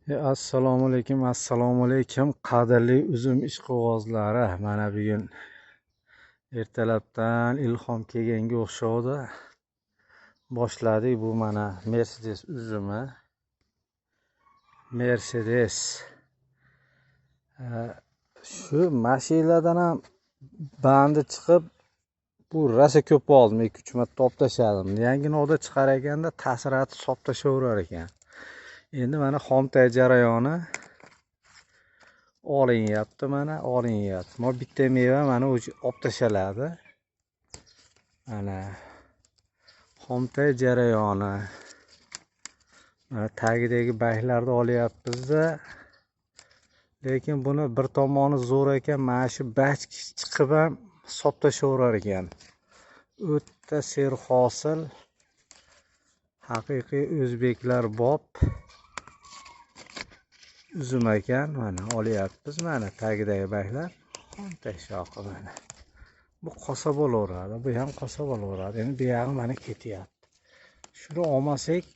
Assalomu alaykum, assalomu alaykum, qadrli uzum ishqibozlari. Mana bugun ertalabdan ilhom kelganga o'xshovdi. Boshladik. Bu mana Mercedes uzumi. Mercedes. Shu mashinalardan ham bandi chiqib, bu rosa ko'p oldim, 2-3 marta olib tashladim. Yangi novda chiqar ekanda ta'siratib solib tashlaverar ekan. Endi mana xomtay jarayoni olinyapti, mana olinyapti. Mana bitta meva mana o'zi olib tashaladi. Mana xomtay jarayoni. Mana tagidagi baylarni olyapmiz-da. Lekin buni bir tomoni zo'r ekan, mana shu bachki chiqib ham solib tashlaverar ekan. O'ta serhosil, haqiqiy o'zbeklar bob uzum ekan. Mana olyapmiz, mana tagidagi baylar xomtay shoxi mana. Bu qosa bo'laveradi, bu ham qosa bo'laveradi. Endi bu yog'i mana ketyapti. Shuni olmasak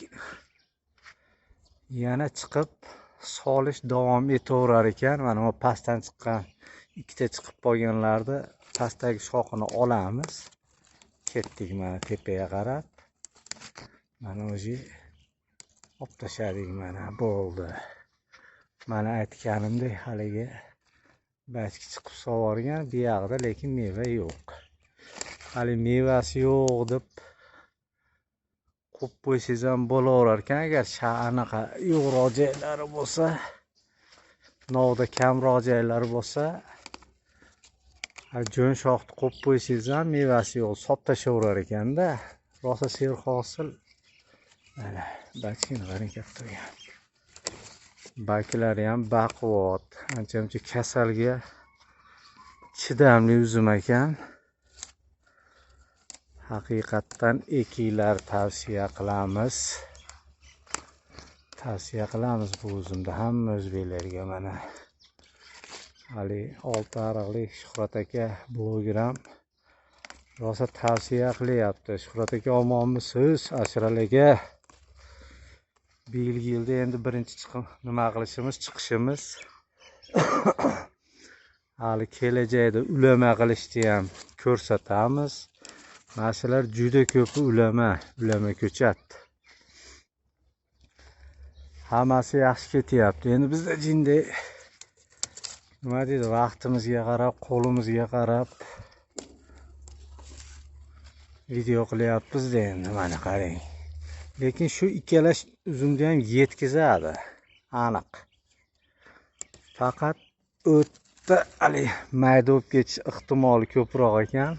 yana chiqib solish davom etaverar ekan. Mana bu pastdan chiqqan ikkita chiqib qolganlarni pastdagi shoxini olamiz. Ketdik mana tepaga qarab. Mana o'zi olib tashladik, mana bo'ldi. Mana aytganimdek haligi bachki chiqib sovorgan bu yoqda, lekin meva yo'q. Hali mevasi yo'q deb qo'yib qo'ysangiz ham bo'laverar ekan. Agar anaqa yo'qroq joylari bo'lsa, novda kamroq joylari bo'lsa, jo'n shoxni qo'yib qo'ysangiz ham mevasi yo'q, solib tashlaverar ekanda. Rosa serhosil. Mana bachkini qarang, katta bo'lgan. Baklari ham baquvvat, ancha-muncha kasalga chidamli uzum ekan. Haqiqatdan ekinglar, tavsiya qilamiz. Tavsiya qilamiz bu uzumni hamma o'zbeklarga. Mana hali Oltiariqlik Shuhrat aka bloger ham rosa tavsiya qilyapti. Shuhrat aka, omonmisiz? Asral aka, bu yilda endi birinchi chiqim nima qilishimiz, chiqishimiz. Hali kelajakda ulama qilishni ham ko'rsatamiz. Masalalar juda ko'pi ulama, ulama ko'chat. Hammasi yaxshi ketyapti. Endi bizda jinday nima deydi, vaqtimizga qarab, qo'limizga qarab video qilyapmiz-da endi, mana qarang. Lekin shu ikkala uzumni ham yetkazadi, aniq. Faqat o'tda hali mayda bo'lib ketish ehtimoli ko'proq ekan.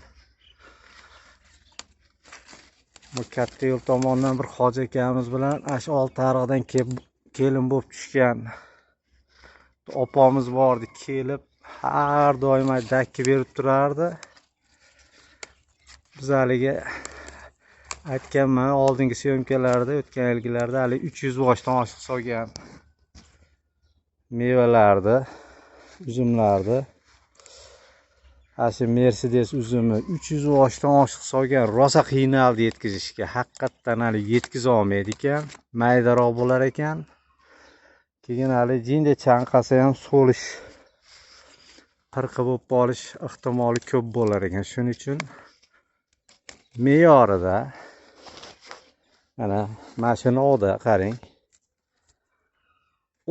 Bu katta yo'l tomondan bir hoji akamiz bilan ash Oltiariqdan kelin bo'lib tushgan opamiz bordi, kelib har doim dakki berib turardi. Biz haligi aytganman oldingi syomkalarda, o'tgan yilgilarda hali 300 boshdan oshiq solgan mevalarni, uzumlarni. Shu Mercedes uzumi 300 boshdan oshiq solgan, rosa qiynaldi yetkazishga. Haqiqatdan hali yetkaza olmaydi ekan, maydaroq bo'lar ekan. Keyin hali jinda chanqasa ham so'lish, qirqi bo'lib qolish ehtimoli ko'p bo'lar ekan. Shuning uchun me'yorida mana mashina novda qarang,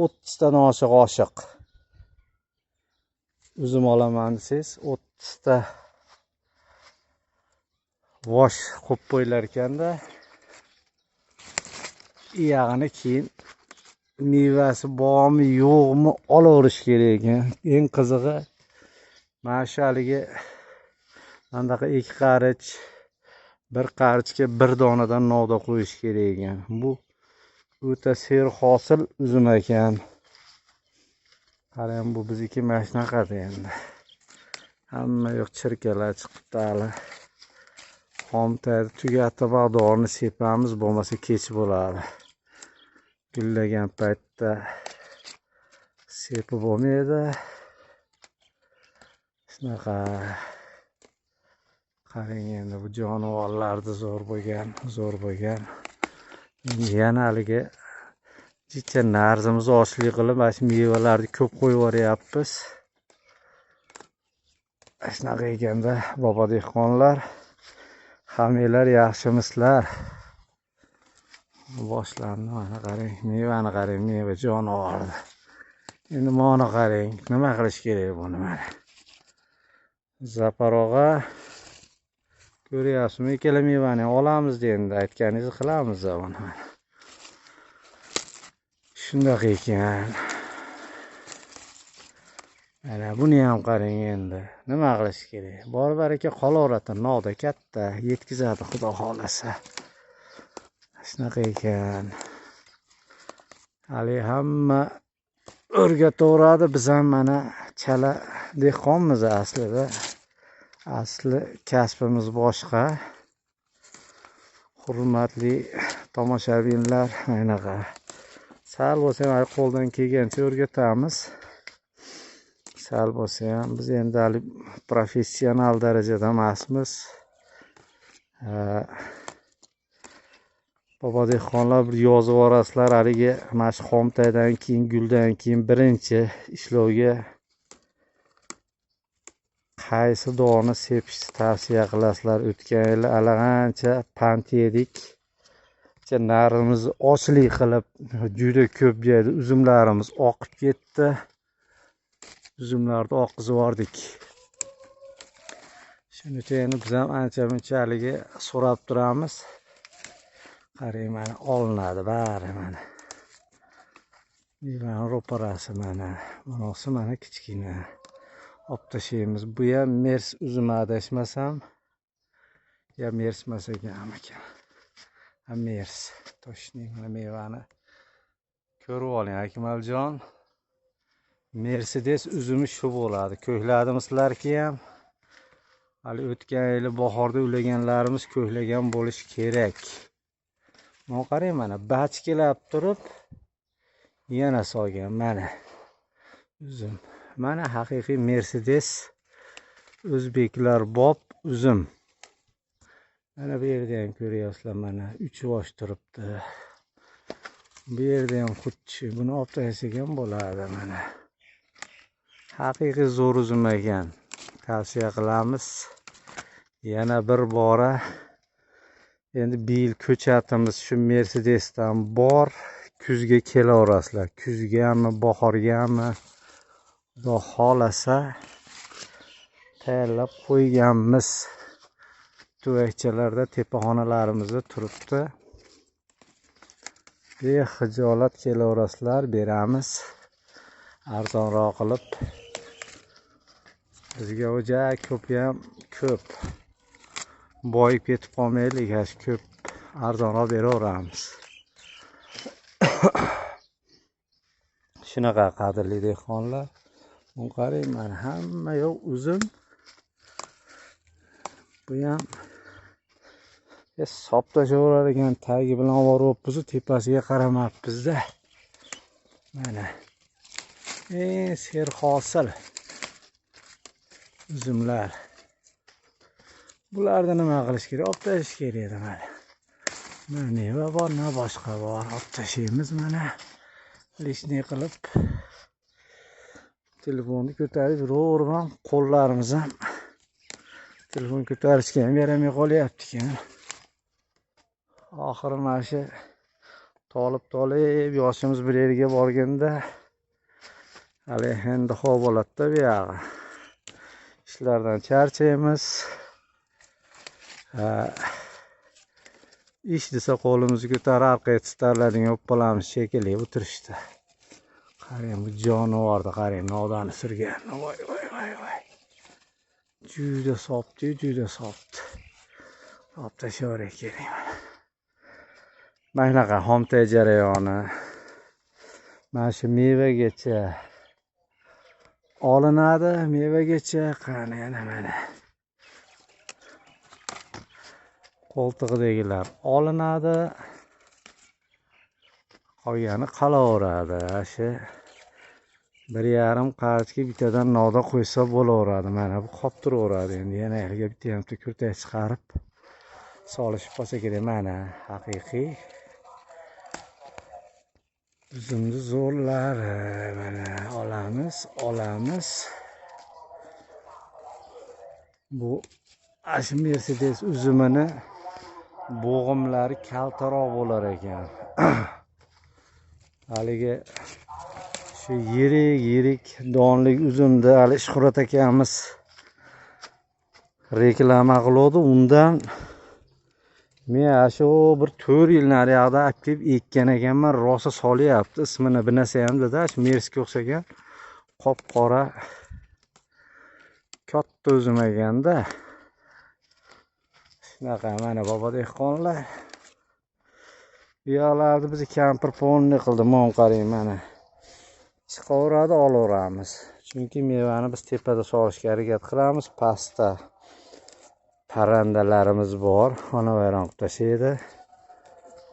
30 tadan oshiq uzum olaman desangiz 30 ta bosh qo'yib qo'yilar ekanda. Iyag'ini keyin mevasi bormi yo'qmi olaverish kerak ekan. Eng qizig'i mana shu haligi mandaqa 2 qarich, bir qarichga bir donadan novda qo'yish kerak ekan. Bu o'ta serhosil uzum ekan. Qarang, bu bizniki mana shunaqada endi. Hamma yoq chirkalar chiqibdi hali. Xomtayni tugatib dorini sepamiz, bo'lmasa kech bo'ladi. Gullagan paytda sepib bo'lmaydi. Shunaqa. Qarang endi bu jonivorlarni zo'r bo'lgan, zo'r bo'lgan. Yana haligi Jicha narzimiz ochlik qilib, mana shu mevalarni ko'p qo'yib yuboryapmiz. Shunaqa ekanda bobo dehqonlar, hammanglar yaxshimisizlar? Boshlandi, mana qarang, mevani qarang, meva jonivorni. Endi mana qarang, nima qilish kerak buni mana. Zafar og'a, ko'ryapsizmi, ikkala mevani olamiz endi, aytganingizni qilamiz buni mana. Shundoq ekan. Mana buni ham qarang endi. Nima qilish kerak? Bor baraka qolaveradi, novda katta yetkazadi xudo xolasa. Shunaqa ekan. Hali hamma o'rgataveradi, biz ham mana chala dehqonmiz aslida. Asli kasbimiz boshqa. Hurmatli tomoshabinlar, anaqa sal bo'lsa ham qo'ldan kelgancha o'rgatamiz. Sal bo'lsa ham biz endi hali professional darajada emasmiz. Bobo dehqonlar bir yozib yuborasizlar, haligi mana shu xomtaydan keyin, guldan keyin birinchi ishlovga qaysi dog'ni sepishni tavsiya qilasizlar? O'tgan yili allaqancha pant yedik. Narimiz ochlik qilib juda ko'p joyda uzumlarimiz oqib ketdi. Uzumlarni oqizib yubordik. Shuning uchun endi biz ham ancha munchaligi so'rab turamiz. Qarang, mana olinadi bari mana. Mevani ro'parasi mana. Bunisi mana kichkina. Olib tashlaymiz. Bu ham mers uzumi adashmasam. Ya mers emas ekan. Ha, mers. Toshning mana mevani ko'rib oling Akmaljon. Mercedes uzumi shu bo'ladi. Ko'hladimi sizlarki ham? Hali o'tgan yili bahorda ulaganlarimiz ko'hlagan bo'lishi kerak. Mana qarang, mana bachkilab turib yana solgan mana uzum. Mana haqiqiy Mercedes o'zbeklar bob uzum. Mana bu yerda ham ko'ryapsizlar, mana 3 bosh turibdi. Bu yerda ham xuddi buni olib tashlasak ham bo'ladi mana. Haqiqiy zo'r uzum ekan. Tavsiya qilamiz. Yana bir bora endi bu yil ko'chatimiz shu Mercedesdan bor. Kuzga kelaverasizlar. Kuzgami, bahorgami, Xudo xolasa tayyorlab qo'yganmiz. Tuvakchalarda, tepaxonalarimizda turibdi. Bexijolat kelaverasizlar, beramiz. Arzonroq qilib. Bizga o'ja ko'p ham ko'p. Boyib ketib qolmaylik, ash ko'p arzonroq beraveramiz. Shunaqa qadrli dehqonlar. Buni qarang, mana hamma yo'q uzum. Bu ham sop tashlaverar ekan, tagi bilan oboribmiz, tepasiga qaramabmiz-da. Mana eng serhosil uzumlar. Bularni nima qilish kerak? Olib tashlash kerak edi mana. Mana meva bor, na boshqa bor. Olib tashlaymiz mana. Lishni qilib telefonni ko'tarib yuraverib ham qo'llarimiz ham telefon ko'tarishga ham yaramay qolyapti ekan. Oxiri mana shu tolib-tolib yoshimiz bir yerga borganda hali endi xo'p bo'ladi-da bu yog'i. Ishlardan charchaymiz. Ish desa qo'limizni ko'tarib orqaga tistarlarning olib qolamiz shekilli o'tirishdi. Qarang, bu jonivorni qarang, nodani surgan. Voy voy voy voy. Juda sopdi, juda sopdi. Olib tashlaveray keling mana. Mana shunaqa xomtay jarayoni. Mana shu mevagacha olinadi, mevagacha qani yana mana. Qo'ltig'idagilar olinadi, qolgani qolaveradi. Shu 1,5 qarchga bittadan novda qo'ysa bo'laveradi. Mana bu qolib turaveradi. Endi yana yerga bitta ham kurtak chiqarib solishib qolsa kerak. Mana haqiqiy Uzumni zo'rlari mana olamiz, olamiz. Bu shu Mercedes uzumini bo'g'imlari kaltaroq bo'lar ekan. Haligi shu yirik-yirik donlik uzumni hali Shuhrat akamiz reklama qiladi, undan men shu bir 4 yil naryoqda olib kelib ekkan ekanman, rosa solyapti. Ismini bir narsa ham dedi, shu Mersga o'xshagan qop-qora katta uzum ekanda. Shunaqa mana bobo dehqonlar. Bu yoqlarni bizni kampir polni qildi, mon qarang mana. Chiqaveradi, olaveramiz. Chunki mevani biz tepada solishga harakat qilamiz, pastda parrandalarimiz bor, xonavayron qilib tashlaydi.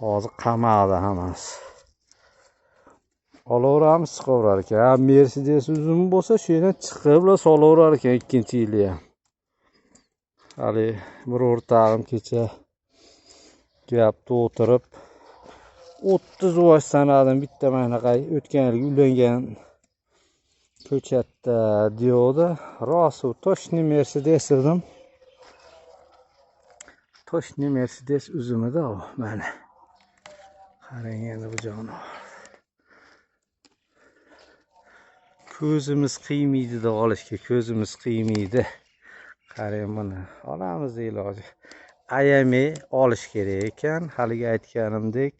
Hozir qamadi hammasi. Olaveramiz, chiqaverar ekan. Mercedes uzumi bo'lsa, shu yerdan chiqib solaverar ekan ikkinchi yili ham. Hali bir o'rtog'im kecha gapda o'tirib 30 vosh sanadim, bitta mana o'tgan yilgi ulangan ko'chatda deyodi. Rost u toshni Mercedes dedim. Toshni Mercedes uzumida u mana. Qarang endi bu jonivor. Ko'zimiz qiymaydi olishga, ko'zimiz qiymaydi. Qarang buni, olamiz iloji. Ayamay olish kerak ekan. Haligi aytganimdek,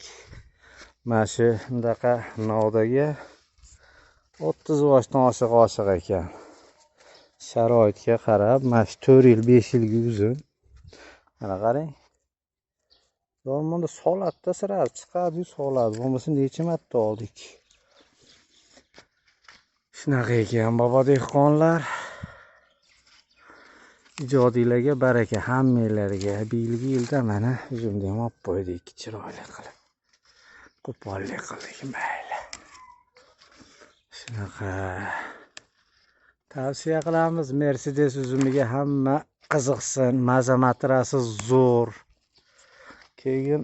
mana shu bundaqa novdaga 30 voshdan oshiq oshiq ekan. Sharoitga qarab, mana shu 4 yil, 5 yilgi uzum. Mana qarang. Bunda solatda sirari chiqadi, soladi. Bo'lmasa necha marta oldik. Shunaqa ekan bobo dehqonlar. Ijodiylarga baraka hammanglarga. Biyilgi yilda mana uzumni ham olib qo'ydik, chiroyli qilib. Qo'pollik qildik, mayli. Shunaqa tavsiya qilamiz Mercedes uzumiga hamma qiziqsin, maza matrasi zo'r. Keyin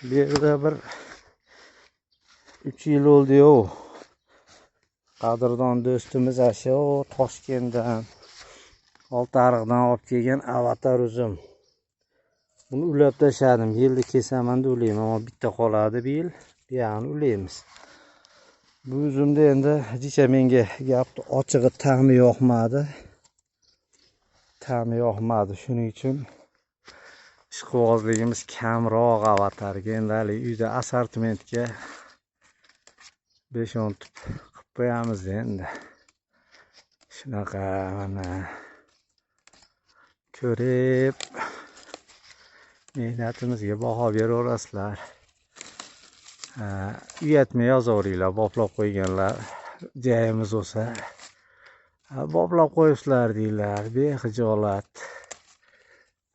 bu yerda bir 3 yil oldi-yu. Qadrdon do'stimiz shu Toshkentdan, Oltiariqdan olib kelgan avatar uzum. Buni ulab tashladim. Yilda kesaman deb o'ylayman, ammo bitta qoladi bu yil. Bu yog'ini ulaymiz. Bu uzumda endi jicha menga gapni ochig'i ta'mi yoqmadi. Ta'mi yoqmadi. Shuning uchun ishqibozligimiz kamroq avatarga. Endi hali uyda assortimentga 5-10 tup qilib qo'yamiz endi. Shunaqa mana ko'rib mehnatimizga baho beraverasizlar. Uyatmay yozaveringlar, boplab qo'yganlar jayimiz bo'lsa. Boplab qo'yibsizlar deylar, bexijolat.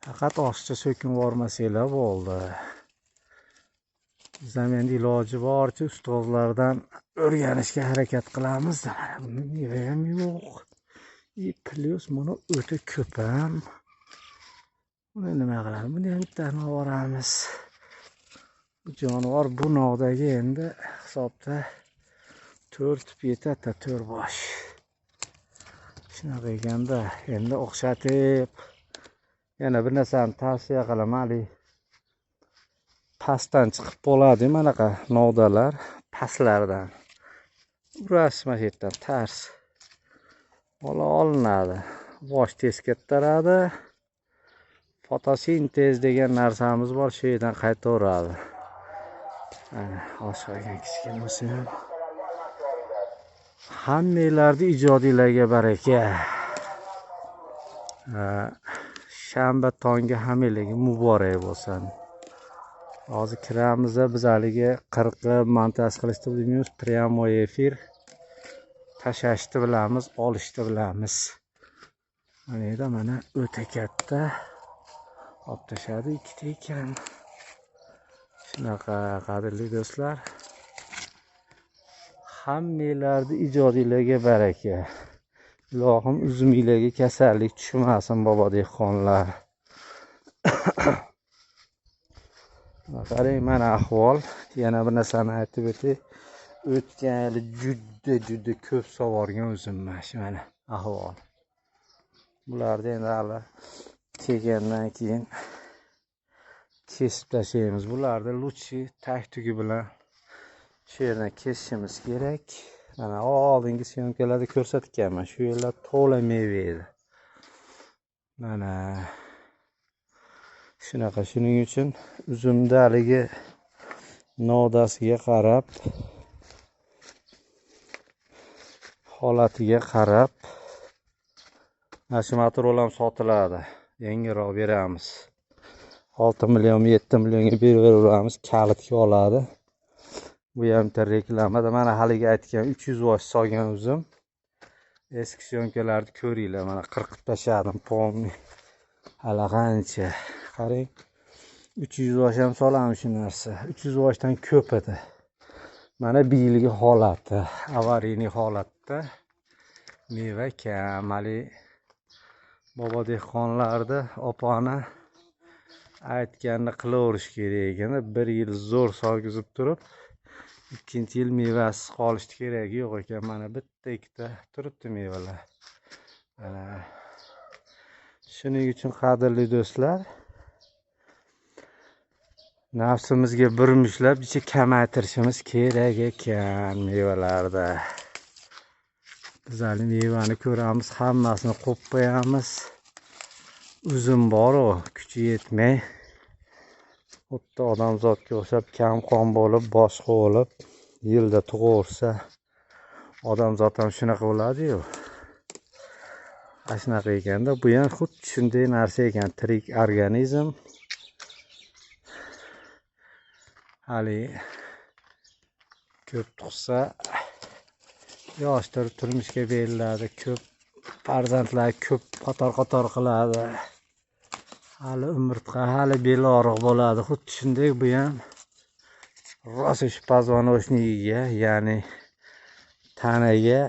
Faqat oshiqcha so'kin bormasanglar bo'ldi. Biz ham endi iloji boricha ustozlardan o'rganishga harakat qilamiz. Mana buni meva ham yo'q. Plyus buni o'ta ko'p ham. Buni nima qilamiz? Buni ham bittani olamiz. Bu jonivor bu novdagi endi hisobda 4 tup yetadi, 4 bosh. Shunaqa ekanda endi o'xshatib yana bir narsani tavsiya qilaman. Hali pastdan chiqib bo'ladi manaqa novdalar, pastlardan. Urasiz mana shu yerdan tars. Ola olinadi. Bosh tez kettaradi. Fotosintez degan narsamiz bor, shu yerdan qaytaveradi. Ana oshiq ekan kichkina bo'lsa ham. Hammanglarni ijodinglarga baraka. Shanba tongi hammanglarga muborak bo'lsin. Hozir kiramiz, biz haligi qirqib montaj qilishni bilmaymiz, prямой efir tashashni bilamiz, olishni bilamiz. Mana yerda mana o'ta katta olib tashadi ikkita ekan. Shunaqa qadrli do'stlar, hammanglarni ijodinglarga baraka. Ilohim uzuminglarga kasallik tushmasin bobo dehqonlar. Qarang mana ahvol. Yana bir narsani aytib o'tay. O'tgan yili juda juda ko'p sovorgan uzum mana shu mana ahvol. Bularni endi hali kelgandan keyin kesib tashlaymiz. Bularni luchi tag-tugi bilan shu yerdan kesishimiz kerak. Mana oldingi syomkalarda ko'rsatganman. Shu yerlar to'la meva edi. Mana shunaqa. Shuning uchun uzumda haligi novdasiga qarab, holatiga qarab mana shu matrol ham sotiladi. Yangiroq beramiz. 6 million, 7 millionga beraveramiz, kalitga oladi. Bu ham bitta reklamada. Mana haligi aytgan 300 vosh solgan uzum. Eski syomkalarni ko'ringlar, mana qirqib tashladim, pomni. Hali qancha. Qarang. 300 vosh ham solamiz shu narsa. 300 voshdan ko'p edi. Mana biyilgi holati, avariyniy holatda meva kam. Hali bobo dehqonlarni opani aytganini qilaverish kerak ekan. Bir yil zo'r solgizib turib, ikkinchi yil mevasiz qolishdi keragi yo'q ekan. Mana bitta ikkita turibdi mevalar. Mana shuning uchun qadrli do'stlar, nafsimizga bir mushlab ichi kamaytirishimiz kerak ekan mevalarda. Biz hali mevani ko'ramiz, hammasini qo'yib qo'yamiz. Uzum bor-u, kuchi yetmay, xuddi odamzodga o'xshab kam qon bo'lib, boshqa bo'lib, yilda tug'aversa, odamzod ham shunaqa bo'ladi-yu. Ana shunaqa ekanda, bu ham xuddi shunday narsa ekan, tirik organizm. Hali ko'p tug'sa yoshdir, turmushga beriladi, ko'p farzandlar ko'p qator-qator qiladi. Hali umurtqa, hali bel og'riq bo'ladi. Xuddi shunday bu ham rosa shu позвоночниgiga, ya'ni tanaga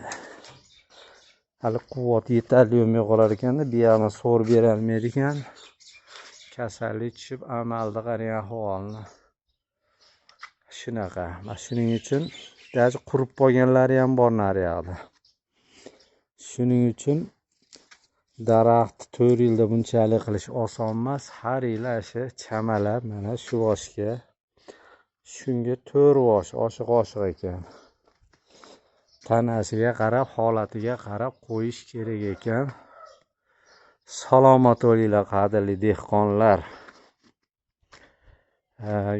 hali quvvat yetarli bo'lmay qolar ekanda, buyog'ini so'rib berolmaydi ekan. Kasallik tushib amalda qarang ahvolni. Shunaqa. Mana shuning uchun даже qurib qolganlari ham bor naryoqda. Shuning uchun daraxt 4 yilda bunchalik qilish oson emas. Har yili shu chamalab mana shu voshga, shunga 4 vosh oshiq-oshiq ekan. Tanasiga qarab, holatiga qarab qo'yish kerak ekan. Salomat bo'linglar qadrli dehqonlar.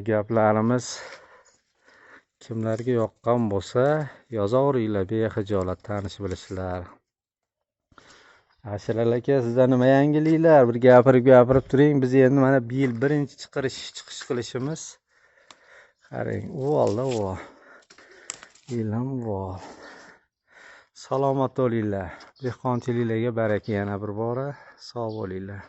Gaplarimiz kimlarga yoqqan bo'lsa, yozaveringlar bexijolat, tanish bilishlar. Ashirali aka, sizda nima yangiliklar? Bir gapirib turing. Biz endi mana bu yil birinchi chiqish qilishimiz. Qarang, uvolda uvol. Yil ham uvol. Salomat bo'linglar. Dehqonchiliklarga baraka yana bir bora. Sog' bo'linglar.